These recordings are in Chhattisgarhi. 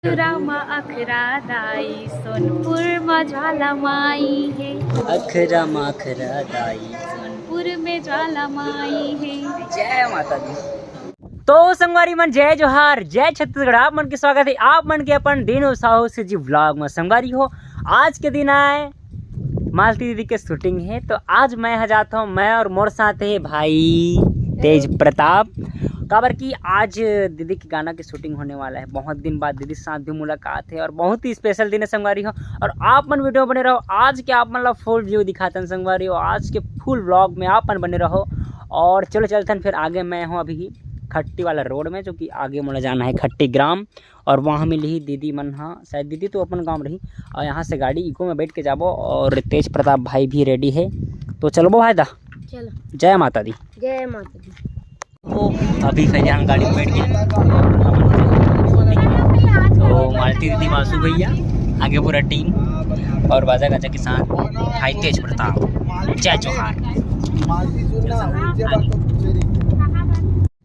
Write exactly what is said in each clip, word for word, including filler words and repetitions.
अखरा म अखरा दाई, सोनपुर म ज्वाला माई हे। अखरा म अखरा दाई, सोनपुर में ज्वाला माई हे। जय माता दी। तो संगवारी मन, जय जोहार, जय छत्तीसगढ़। आप मन के स्वागत है आप मन के अपन दीनू साहू से जी vlog में। संगवारी हो, आज के दिन आए मालती दीदी के shooting है, तो आज मैं ह जात हूँ, मैं और मोर साथ है भाई तेज प्रताप, काबर कि आज दीदी के गाना के shooting होने वाला है। बहुत दिन बाद दीदी से साथ भी मुलाकात है और बहुत ही special दिन है संगवारी हो। और आप मन video में बने रहो, आज के आप मन ला full view दिखातन संगवारी हो, आज के full vlog में आप मन बने रहो। और चलो चलथन फिर आगे, मैं हूँ अभी खट्टी वाला रोड में, जो कि आगे मोला जाना है खट्टी ग्राम, और वहाँ मिलही दीदी मन हा, शायद दीदी तो अपन गाँव रही। और यहाँ से गाड़ी इको में बैठ के जाबो और तेज प्रताप भाई भी ready है, तो चलबो भाई दा। चलो। जय माता दी। जय माता दी। तो अभी फैजान गाड़ी में बैठ गए। तो मालती दीदी, वासु भैया, आगे पूरा team और बाजा गाजा के साथ भाई तेज प्रताप। जय जोहार।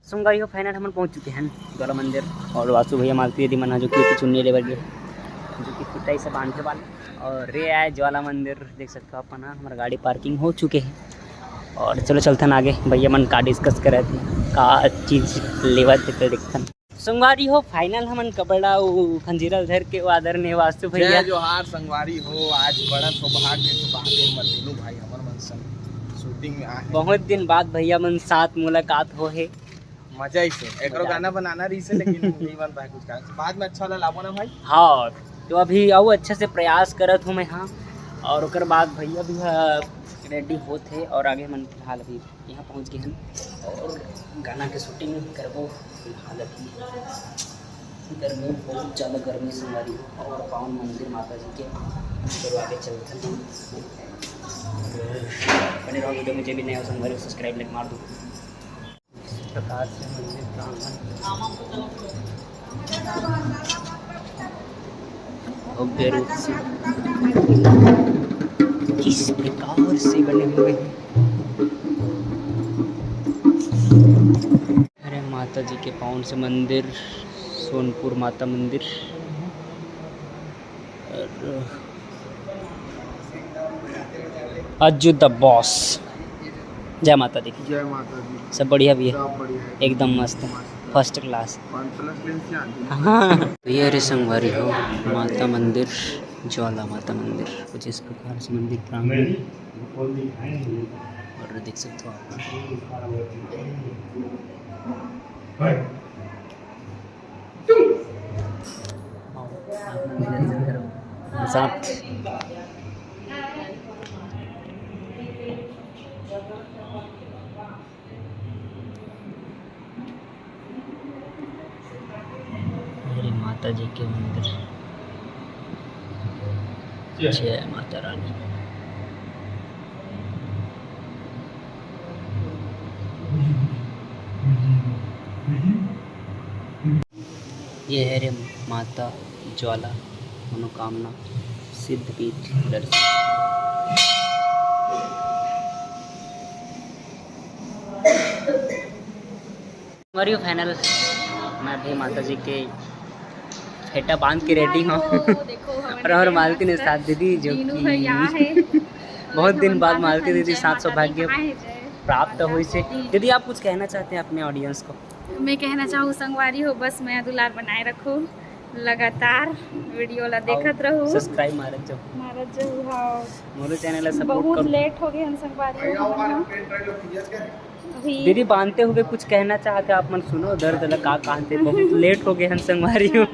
संगवारी हो, final हमन पहुंच चुके हैं ज्वाला मंदिर और वासु भैया, मालती दीदी मन ह जो कि चुन्नी लेबर गए, जो कि फिताई से बांधे वाले। और रे आए ज्वाला मंदिर, देख सकते हो अपन ह, हमारा गाड़ी parking हो चुके हैं। और चलो चलथन आगे, भैया मन का discuss करत हे, का चीज लेवत हे, तो देखथन। संगवारी हो, final हमन कपड़ा उ खंजीरा धर के आदरणीय वासु भैया। जय जोहार संगवारी हो, आज बड़ा सौभाग्य, सौभाग्य मत दीनू भाई हमर मन संग shooting में आए। बहुत दिन बाद भैया मन साथ मुलाकात हो है। मजा ही से। एकरो मजा गाना बनाना रही से, लेकिन नहीं बन पाए कुछ कारण से। बाद में अच्छा वाला लाबो ना भाई। हाँ, तो अभी आओ अच्छे से प्रयास करत हूँ मैं, हाँ। और ओकर बाद भैया भी, हाँ, ready होत है और आगे मन फिलहाल अभी यहाँ पहुँच गए हैं और गाना के shooting करबो फिलहाल अभी। गर्मी, बहुत ज़्यादा गर्मी संगवारी हो और पावन मंदिर माता जी के, चलो आगे चलते हैं। बने रहो video में, जे भी नया हो संगवारी subscribe like मार दो। इस प्रकार से मंदिर प्रांगण भव्य रूप से किस प्रकार से बने हुए हैं। अरे माता जी के पावन से मंदिर, सोनपुर माता मंदिर। और अज्जू the boss। जय माता दी। जय माता दी। सब बढ़िया भैया? सब बढ़िया है। एकदम मस्त। मस्त। First class। One plus lens यहाँ दी। हाँ। तो ये रे संगवारी हो, माता मंदिर, ज्वाला माता मंदिर, कुछ इस प्रकार से मंदिर प्रांगण। और देख सकते हो आप। आओ, आप मन भी दर्शन करो। साथ। मेरी माता जी के मंदिर। जय माता रानी। ये है रे माता ज्वाला मनोकामना सिद्ध पीठ दर्शन। मरियो final, मैं भी माता जी के फेटा बांध के ready हूँ। देखो, देखो, हमर और, और मालिक ने साथ दे दी, जो कि बहुत दिन बाद मालिक दीदी साथ सौभाग्य प्राप्त हुई से। दीदी, आप कुछ कहना चाहते हैं अपने audience को? मैं कहना चाहूँ संगवारी हो, बस मया दुलार बनाए रखो लगातार, video ला देखत रहो, subscribe मारत जाओ। मारत जाओ, हाँ। मोरो channel ला support करो। बहुत late हो गए हम संगवारी हो। अभी दीदी, बांधते हुए कुछ कहना चाहते आप मन, सुनो दर्द ला का कहते, बहुत late हो गए हम संगवारी हो।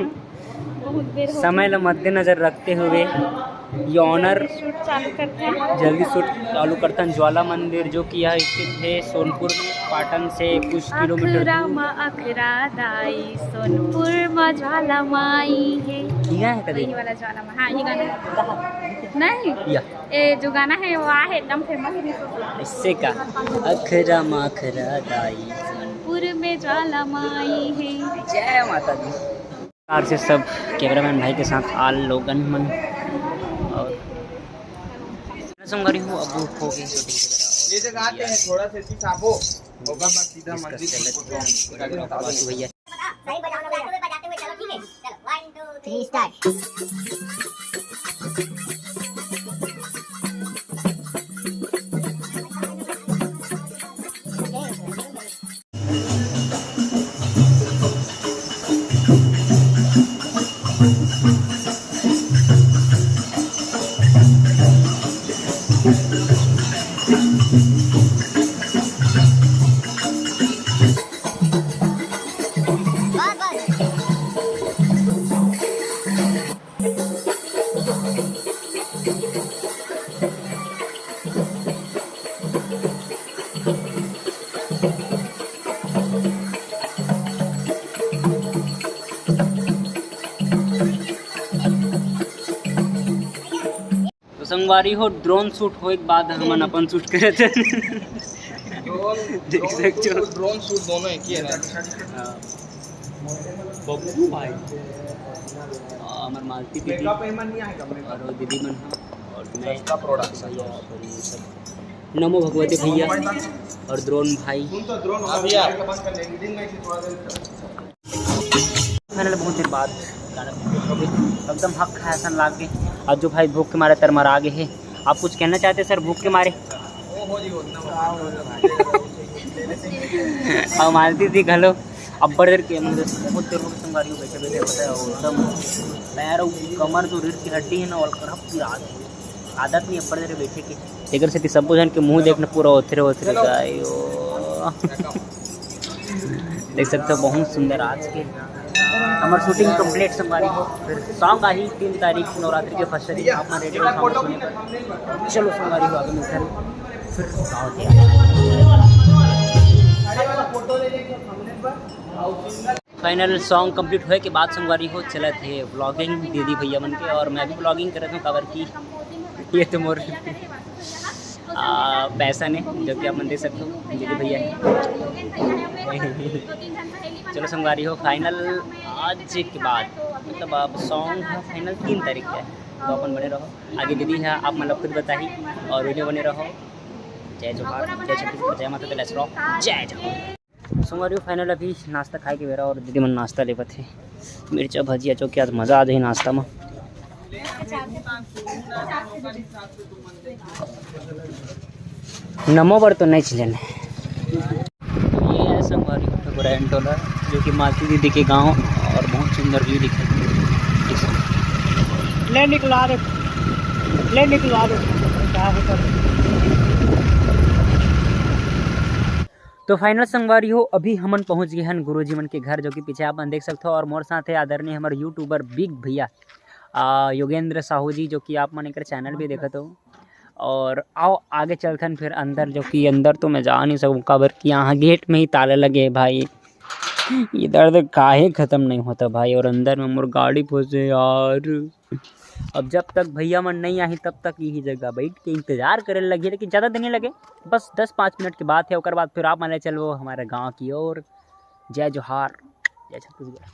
बहुत देर हो समय ला मद्देनजर रखते हुए ये honor जल्दी shoot चालू करथन। ज्वाला मंदिर जो कि यह स्थित है सोनपुर पाटन से कुछ किलोमीटर दूर। अखरा दाई सोनपुर म ज्वाला माई है। किया है कभी? वही वाला ज्वाला माई, हाँ, ये गाना है। नहीं। या। ए, जो गाना है वो आ है एकदम famous। इससे का? अखरा माखरा दाई सोनपुर में ज्वाला माई है। जय माता दी। कार से सब cameraman भाई के साथ आल लोगन मन और संगवारी हो, अब हो गई shooting वगैरह। ये जगह आते हैं, थोड़ा सा ऐसी साबो, होगा बस सीधा मंदिर। भैया। सही बजाओ ना, बजाते हुए, बजाते हुए चलो, ठीक है? चलो, one, two, Three, start. तो संगवारी हो, ड्रोन शूट होए के बाद हमन अपन शूट करत हन। देख सकते हो। ड्रोन शूट दोनों एक ही है ना। हाँ। बब्बू भाई, आ, हमर मालती दीदी और वो दीदी मन ह, और मैं, प्रोडक्शन। नमो भगवती भैया और ड्रोन भाई। फाइनल बहुत दिन बाद एकदम हक खाए असन लाग गे। अज्जू भाई भूख के मारे तरमरा गे हे। आप कुछ कहना चाहते सर, भूख के मारे? अउ मालती दी घलो अब्बड़ देर के, मतलब, बहुत देर हो गए संगवारी हो बैठे बैठे, पता है, वो एकदम पैर अउ कमर जो रीढ़ की हड्डी है ना, वो पूरा पीरा आदत नहीं, अब्बड़ देर बैठे के। एकर सेती सबो झन के मुंह देखना पूरा ओथरे ओथरे का, आयो। देख सकते हो, बहुत सुंदर आज के हमर शूटिंग कंप्लीट संगवारी हो। फिर सॉन्ग आही तीन तारीख नवरात्रि के फर्स्ट तारीख, आप मन रेडी रहो सॉन्ग सुने बर। चलो संगवारी हो, आगे मिलते हैं फिर गाँव के। फाइनल सॉन्ग कंप्लीट होए के बाद संगवारी हो चलत हे व्लॉगिंग दीदी भैया मन के, और मैं भी व्लॉगिंग करत हूँ, काबर कि ये तो मोर आ, पैसा ने, जो कि आप मन देख सकते हो, दीदी भैया है। चलो संगवारी हो, फाइनल आज के बाद, मतलब, अब सॉन्ग है फाइनल तीन तारीख का है, तो अपन बने रहो। आगे दीदी है, आप मतलब खुद बताही और वीडियो बने रहो। जय जोहार, जय छत्तीसगढ़, जय माता दी, let's rock, जय जोहार। संगवारी हो, फाइनल अभी नाश्ता खाए के बेरा और दीदी मन नाश्ता लेवत हे मिर्चा भजिया, जो कि आज मजा आ जाही नाश्ता में। नमो बर तो नहीं छिलन। ये है संगवारी हो ठकुराइन टोला, जो कि मालती दीदी के गांव, और बहुत सुंदर व्यू दिखे। ले निकलवा दे, ले निकलवा दे। तो फाइनल संगवारी हो, अभी हमन पहुंच गए हन गुरुजी मन के घर, जो कि पीछे आप मन देख सकते हो, और मोर साथ है आदरणीय हमर यूट्यूबर बिग भैया, आ, योगेंद्र साहू जी, जो कि आप मन एकर चैनल भी देखत हो। और आओ आगे चलथन फिर अंदर, जो कि अंदर तो मैं जा नहीं सकूँ, काबर कि यहाँ गेट में ही ताला लगे है भाई। ये दर्द काहे खत्म नहीं होता भाई, और अंदर में मोर गाड़ी फंसे यार। अब जब तक भैया मन नहीं आही, तब तक यही जगह बैठ के इंतजार करे लगी, लेकिन ज़्यादा देर नहीं लगे, बस दस पाँच मिनट की बात है। ओकर बाद फिर आप मन ले चलबो हमारे गाँव की ओर। जय जोहार, जय छत्तीसगढ़।